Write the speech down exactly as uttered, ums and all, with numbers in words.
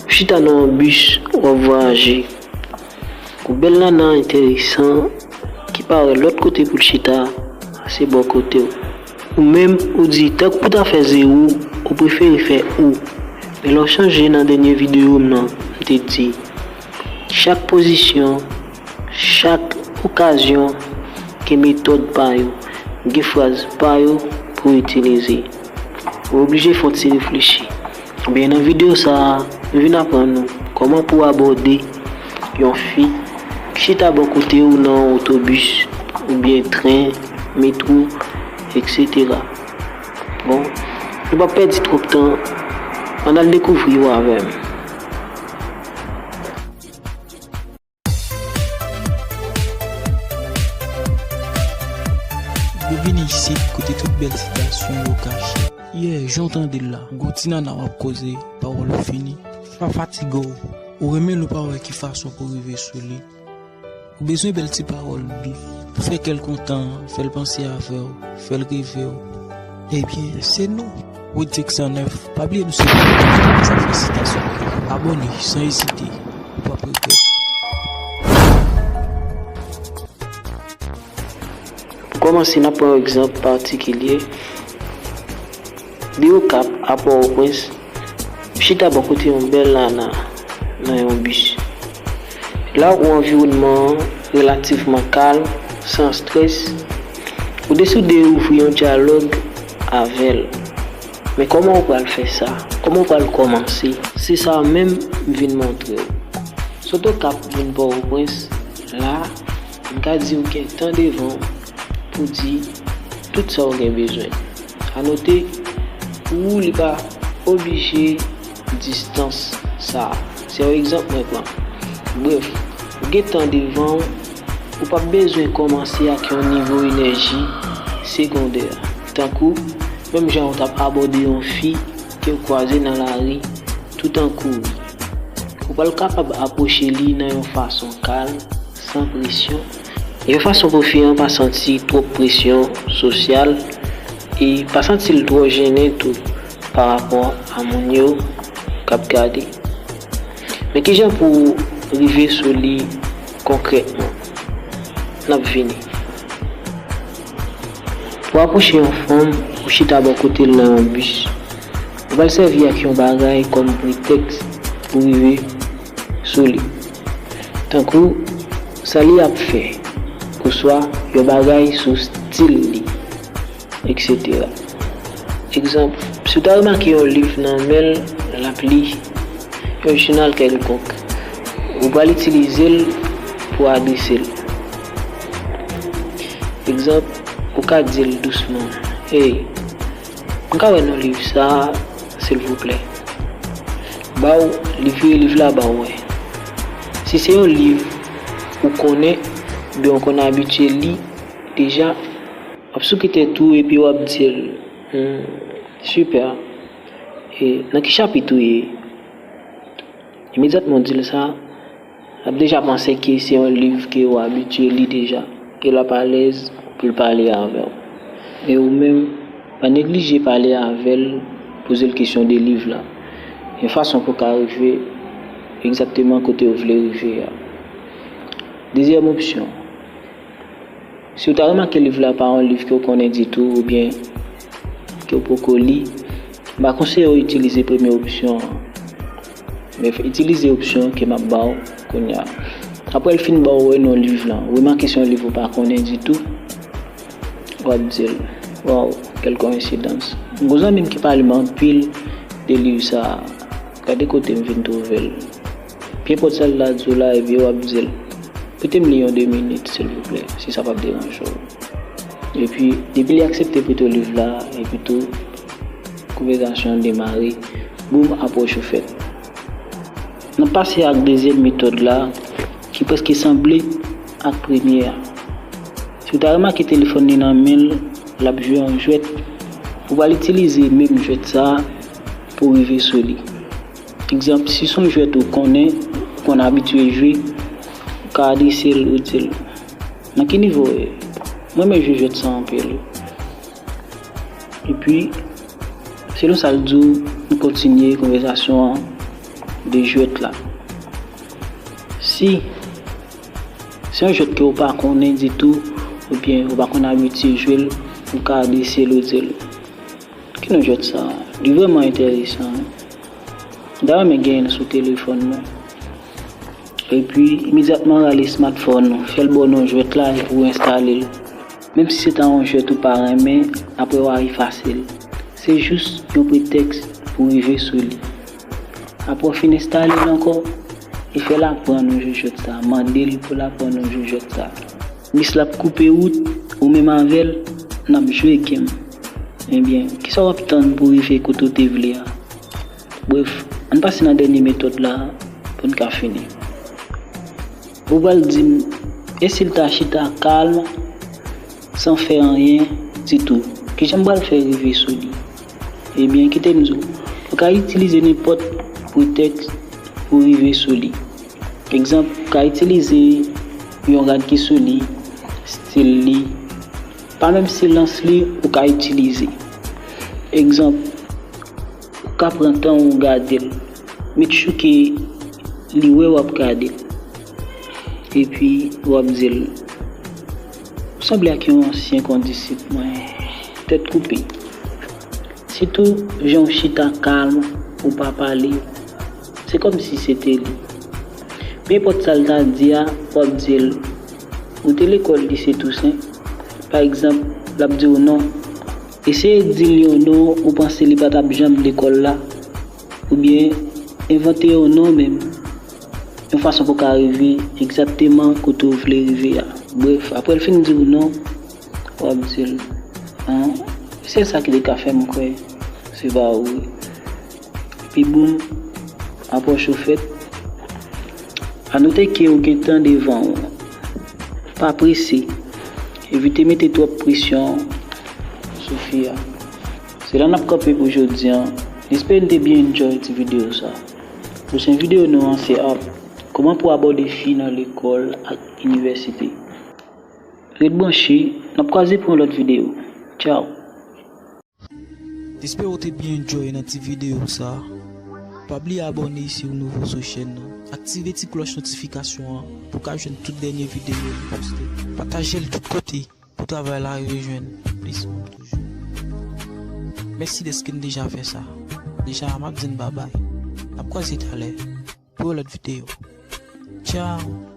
Ou chita nan yon bis, w ap vwayaje. Ou bèl nana enteresan ki pa wè lòt kote pou l chita, se bò kote w. Ou menm, ou di tank pou ta fè zewo, ou prefere fè ou. Men lè w chanje nan dènye videyo m nan, m te di, chak pozisyon, chak okazyon gen metòd pa yo, gen fraz pa yo pou itilize. Ou oblije fè yon ti reflechi. Ebyen, nan videyo sa a, m vin aprann ou kòman pou abòde yon fi ki chita bò kote w nan otobis, oubyen tren, metwo, etsetera. Bon, nou p ap pèdi twòp tan, ann al dekouvri yo avè m. Yo vini isit kote tout bèl sitasyon yo kache. Yeah, jan w tande l la, gon ti nana w ap koze, pawòl ou fini. Pa fatige w, ou renmen l ou pa wè ki fason pou rive sou li. Ou bezwen bèl ti pawòl dous pou fè kè l kontan, fè l panse avè w, fè l reve w. Ebyen, se nou, Woodtech san nèf. Pa bliye nou se Woodtech san nèf. Abòne san ezite, ou p ap regrèt. Pou kòmanse, n ap pran yon egzanp patikilye. De Okap a Pòtoprens, m chita bò kote yon bèl nana nan yon bis. La, ou anviwònman an relativman kalm, san estrès. Ou deside ouvri yon dyalòg avè l. Men kòman ou pral fè sa? Kòman ou pral kòmanse? Se sa menm m vin montre w. Sot Okap vin Pòtoprens, la, m ka di w gen tan devan w pou di tout sa w gen bezwen. A note, pou ou, li pa oblije distans sa a. Se yon egzanp mwen pran. Brèf, ou gen tan devan w, ou p ap bezwen kòmanse ak yon nivo enèji segondè. Tankou, menm jan ou t ap abòde yon fi ke w kwaze nan lari tout an kouri. Ou pral kapab apwoche li nan yon fason kalm, san presyon. Yon fason pou fi an pa santi twòp presyon sosyal e pa santi l twò jennen tou pa rapò a moun yo k ap gade. Men kijan pou w rive sou li konkrètman? N ap vini. Pou apwoche yon fanm, ou chita bò kote l nan yon bis. Ou pral sèvi ak yon bagay kòm pretèks pou rive sou li. Tankou sa li ap fè, oswa yon bagay sou stil li, etsetera. Egzanp, si w ta remake yon liv nan men l, l ap li yon jounal kèlkonk, ou pral itilize l pou adrese l. Egzanp, ou ka di l dousman, "Hey, m ka wè non liv sa a, silvouplè?" Ba w, li vire liv la ba w wè. Si se yon liv ou konnen, oubyen ou konn abitye li deja, w ap souke tèt ou epi w ap di l, "Hmm, sipè. E nan ki chapit ou ye?" Imedyatman w di l sa, l ap deja panse ke se yon liv ke w abitye li deja, e l ap alèz pou l pale avè w. E ou menm, pa neglije pale avè l, poze l kesyon de liv la, yon fason pou w ka rive egzakteman kote w vle rive a. Dezyèm opsyon, si w ta remake liv la pa yon liv ke w konnen ditou oubyen ke w poko li, m pa konseye w itilize premye opsyon an. Men itilize opsyon ke m ap ba w kounye a. Apre l fin ba w wè non liv lan, remake se yon liv ou pa konnen ditou, w ap di l, "Waw, quelle coïncidence. M gon zanmi m ki pale m anpil de liv sa a. Gade kote m vin twouve l." Pye pòt sa l la di w la, ebyen w ap di l, "Prete m li yon de minit, silvouplè, si sa p ap deranje w." Epi, depi li aksepte prete w liv la, epi tou, konvèsasyon an demare, boum, apwòch ou fèt. N ap pase ak dezyèm metòd la, ki prèske sanble ak premye a. Si w ta remake telefòn li nan men l, l ap jwe yon jwèt, ou pral itilize menm jwèt sa a pou w rive sou li. Egzanp, si se yon jwèt ou konnen, ou konn abitye jwe, ou ka adrese l, ou di l, "Nan ki nivo w ye? Mwen renmen jwe jwèt sa anpil." Epi, selon sa l di w, Kontinye konvèsasyon an de jwèt la. Si se yon jwèt ke ou pa konnen ditou, oubyen ou pa konn abitye jwe l, ou ka desye l ou di l, "Ki non jwèt sa a? Li vrèman enteresan wi. M ta renmen genyen l sou telefòn mwen." Epi, imedyatman rale smartphone ou, fè l ba w non jwèt la epi w enstale l. Menm si se ta yon jwèt ou pa renmen, apre w a efase l. Se jis yon pretèks pou rive sou li. Apre w fin enstale l ankò, e fè l aprann ou jwe jwèt sa, mande l pou l aprann ou jwe jwèt sa. Bis la ap koupe wout, ou menm avè l, n ap jwe game. Ebyen, kisa w ap tann pou rive kote w te vle a? Brèf, ann pase nan dènye metòd la pou n ka fini. Ou pral di m, e si l ta chita kalm, san fè anyen ditou, kijan m pral fè rive sou li? Ebyen, kite m di w, ou ka itilize nenpòt pretèks pou rive sou li. Egzanp, ou ka itilize yon rad ki sou li, stil li, pa menm silans li ou ka itilize. Egzanp, ou ka pran tan ou gade l. Make sure ke li wè w ap gade l. Epi w ap di l, "Ou sanble ak yon ansyen kondisip mwen, tèt koupe." Sitou, jan w chita kalm, ou pa pale, se kòmsi se te li. Pe enpòt sa l ta di a, w ap di l, "Ou te lekòl Lise Tousen?" Pa egzanp, l ap di w non. Eseye di l yon non ou panse li pa t ap janm lekòl la, oubyen envante yon non menm, yon fason pou w ka rive egzakteman kote w vle rive a. Brèf, apre l fin di w non, w ap di l, "An, sèl sa ki te ka fè m kwè se pa ou wi." Epi boum, apwòch ou fèt. Anote ke ou gen tan devan w. Pa prese. Evite mete twòp presyon sou fi a. Se la n ap kanpe pou jodi a. M espere n te byen enjoy ti videyo sa. Pwochen videyo nou an se ap kòman pou abòde fi nan lekòl ak inivèsite. Ret branche, n ap kwaze pou yon lòt videyo. Tchao! M espere w te byen enjoy nan ti videyo sa. Pa bliye abòne si w nouvo sou chèn nan. Aktive ti klòch notifikasyon an pou w ka jwenn tout dènye videyo nou poste. Pataje l tout kote pou travay la rive jwenn plis moun toujou. Mèsi dèske n deja fè sa. Deja, m ap di n babay. N ap kwaze talè pou yon lòt videyo. Tchao!